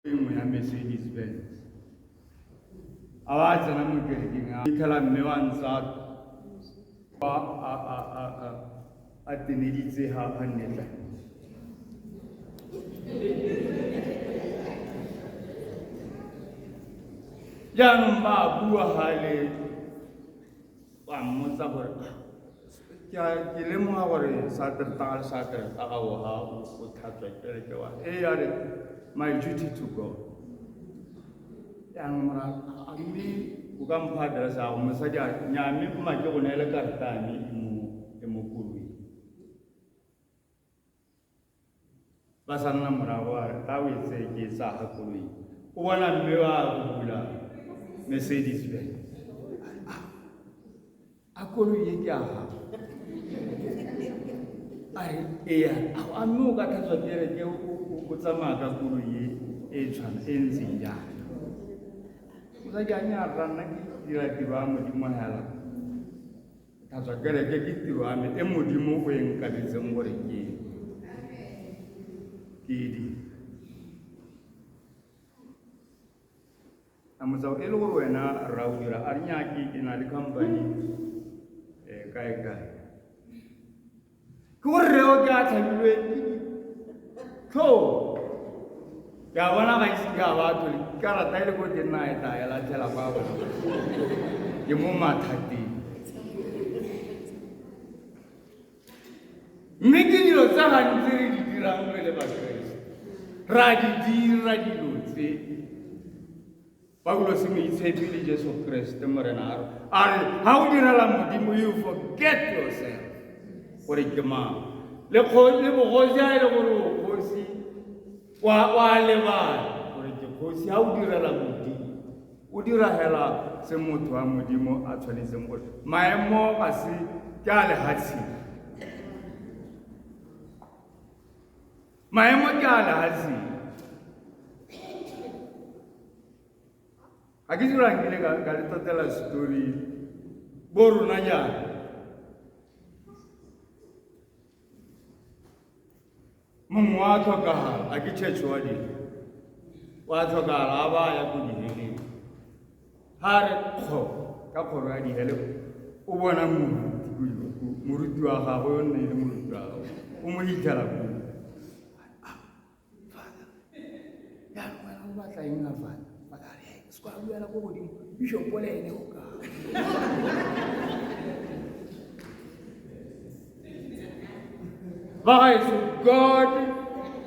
E nngwe ya Mercedes Benz. A ba tsena mo kerekeng a fitlhela mme wa ntse a teneditse ga a nnetla. Jaanong ba bua gale ba mmotsa gore ke lemoga gore sateretaga le sateretaga o ga o tlhatswa kereke wa e ya re my duty to God. Jaanong mora a mme o ka mpha address ya gago mosadi a nya mme mma ke go neele karata ya me e mo koloing. Ba sa nna morago a re tla o e tseye ke e tsaya ga koloi. O bona mme wa go bula Mercedes Benz. A koloi e ke a gago? A re ee, a mme o ka tlhatswa kereke o tsamaya ka koloi e e tshwana e ntseng jaana. Mosadi a nya rra nna ke dira tiro ya Modimo hela. Tlhatswa kereke ke tiro ya me e Modimo o e nkabetseng gore ke ke e dire. A motsa e le gore wena rra o dira a re nnyaa ke na le company um kae kae. Ke gore reo ke a tlhabilwe ke ditlhong. Ke a bona ga ise ke a batho karata e le ko ke nna e tla e latlhela kwa bona. Ke mo mathateng. Mme ke dilo tse gantsi re di dirang re le Bakeresete. Ra di dira dilo tse. Paulose Moitshepi le Jesu Keresete Morena a re, a re ga o direla Modimo you forget yourself gore ke mang. Le le bogosi a e le gore o kgosi wa lebala gore ke kgosi ga o direla Modimo. O dira hela se motho wa Modimo a tshwanetseng gore maemo ga se ke a lehatsheng. Maemo ke a lehatsheng. Ga ke dira nkile ka le totela story bo rona jaana. Mongwe wa tlhokagala, a ke church warden. Wa tlhokagala a ba ya ko diheleng. Ha re kgo ka kgoro ya dihele o bona moruti moruti wa gagwe o nne le moruti wa gagwe o mo hitlhela koo. Father, jaanong wena o batla eng a father? Father a re, se kwa buela ko godimo, bishop le ene o ka. Bagaetsho, God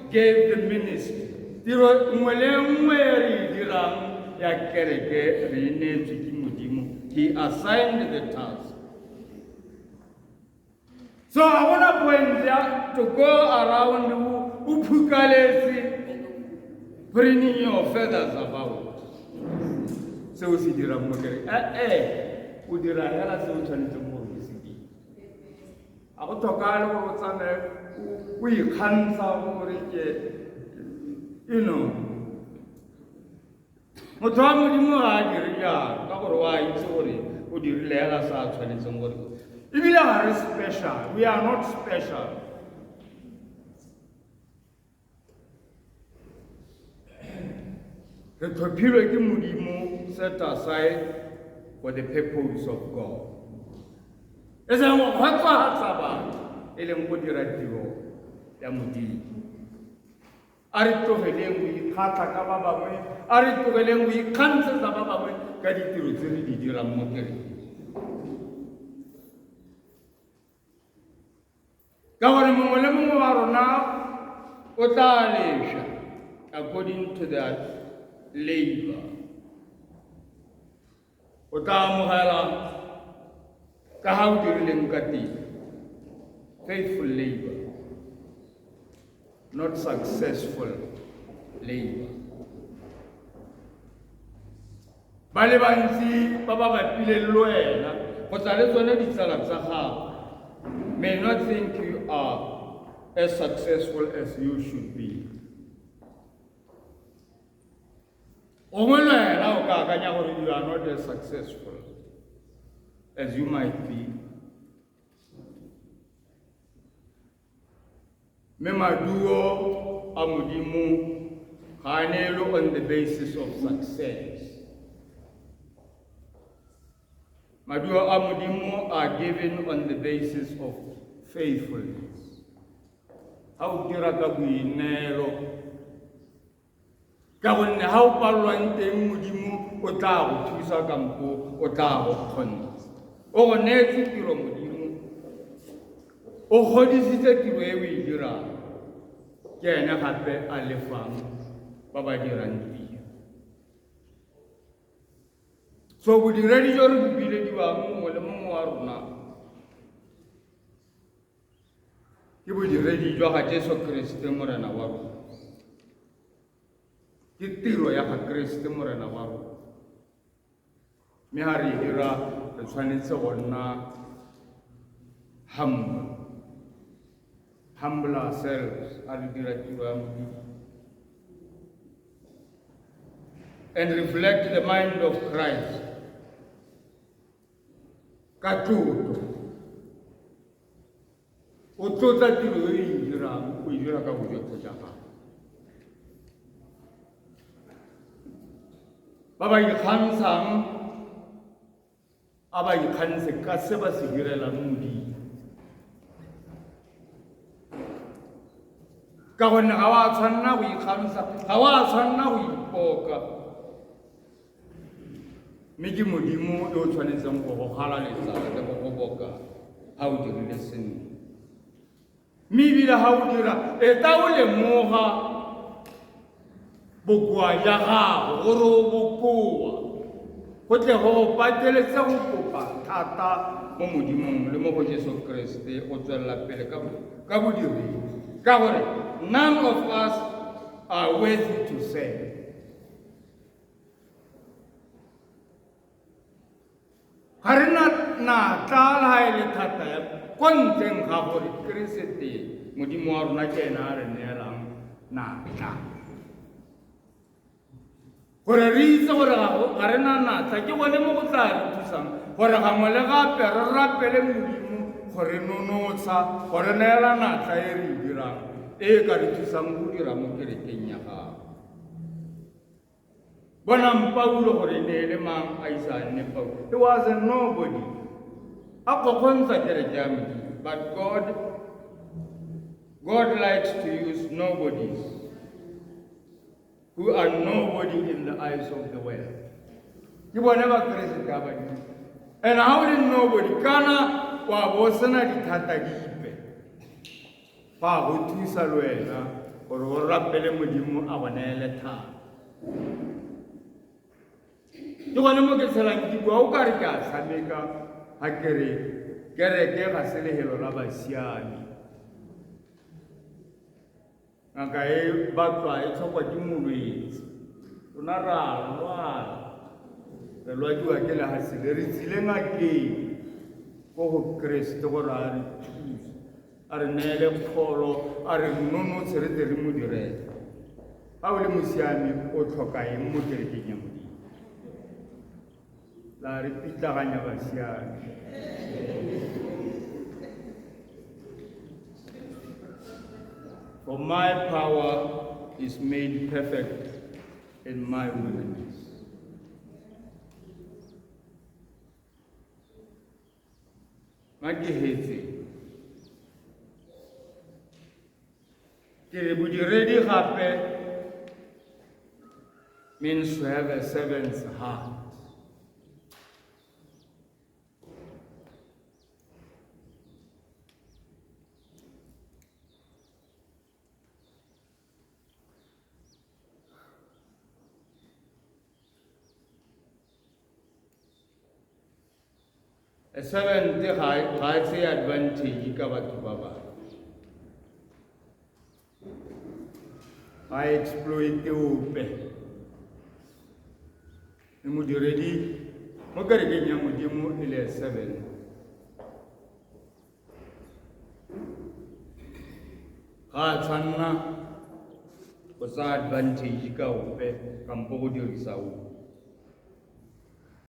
gave the ministry. Tiro nngwe le nngwe e re e dirang ya kereke re e neetswe ke Modimo. He assigned the task. So ga gona point ya to go around o phukaletse preening your feathers about se o se dirang mo kereke. Eh eh, o dira hela se o tshwanetseng gore o se dire. Ga go tlhokagale gore o tsamaye o ikgantsha gore ke you know. Motho wa Modimo ga a dire jalo ka gore o a itse gore o dirile hela se a tshwanetseng gore ebile ga re special, we are not special. Re tlhophilwe ke Modimo, set aside for the purpose of God. E seng go kgotsofatsa batho, e leng go dira tiro ya Modimo. A re tlogeleng go ikgatlha ka ba bangwe, a re tlogeleng go ikgantshetsa ba bangwe ka ditiro tse re di dirang mo kerekeng. Ka gore mongwe le mongwe wa rona o tla lesha according to their labor. O tla amogela ka ga o dirileng ka teng. Faithful labor, not successful labor. Ba le bantsi ba ba bapileng le wena kgotsa le tsone ditsala tsa gago may not think you are as successful as you should be. Gongwe le wena o ka akanya gore you are not as successful as you might be. Mme maduo a Modimo Ga a neelwe on the basis of success. Maduo a Modimo are given on the basis of faithfulness. Ga o dira ka boineelo, ka gonne ga o palelwang teng Modimo o tla go thusa kampo o tla go kgontsha. O go neetse tiro Modimo, o godisitse tiro e o e dirang, ke ene gape a lefang ba ba dirang tiro. So bodiredi jo re bo bilediwang mongwe le mongwe wa rona ke bodiredi jwa ga Jesu Keresete Morena wa rona. Ke tiro ya ga Keresete Morena wa rona. Mme ga re e dira re tshwanetse go nna humble. Humble ourselves a re dira tiro ya Modimo. And reflect the mind of Christ. Ka tlotlo. O tlotla tiro e e dirang, o e dira ka bojotlhe jwa gago. Ba ba ikgantshang a ba ikgantshe ka se ba se direlang Modimo. Ka gonne ga wa tshwanela go ikgantsha, ga wa tshwanela go ipoka. Mme ke Modimo yo o tshwanetseng go go galaletsa le go go boka ga o dirile sentle. Mme ebile ga o dira, eta o lemoga bokoa ja gago gore o bokoa, go tle go go pateletse go kopa thata mo Modimong le mo go Jesu Keresete go tswelela pele ka bodiredi, ka gore none of us are worthy to serve. Ga re na natla le ga e le thata ya ko ntleng ga gore Keresete Modimo wa rona ke ena a re neelang natla. Gore re itse gore ga re na natla ke gone mo go tla re thusang gore gangwe le gape re rapele Modimo go re nonotsha, go re neela natla e re e dirang e e ka re thusang go dira mo kerekeng ya gago. Bonang Paulo gore e ne e le mang a isa a nne Paulo. He was a nobody. A kgokgontsha kereke ya Modimo. But God likes to use nobodies who are nobody in the eyes of the world. Ke bone Bakeresete ba badimo. And ha o le nobody, kana wa bo sena dithata dipe. Fa go thusa le wena gore o rapele Modimo a go neele thata. Ke gone mo ke tshelang ke bua o ka re ke a tshameka ga ke re kereke ga se lehelo la basiami. Ngaka e batlwa e tlhokwa ke molwetse. Rona ra lwala. Re lwadiwa ke lehatshe le re tsile ngakeng ko go Keresete gore a re thuse. A re neele pholo, a re nonotshe re tle re mo direle. Fa o le mosiami o tlhoka eng mo kerekeng ya Modimo? La re pitlaganya basiami. For my power is made perfect in my weakness. Ma ke hetse. Ke re bodiredi gape means to have a servant's heart. A servant ga a tseye advantage ka batho ba bangwe. Ga a exploite ope. Le modiredi mo kerekeng ya Modimo e le a servant. Ga a tshwanna go tsaya advantage ka ope kampo go dirisa ope.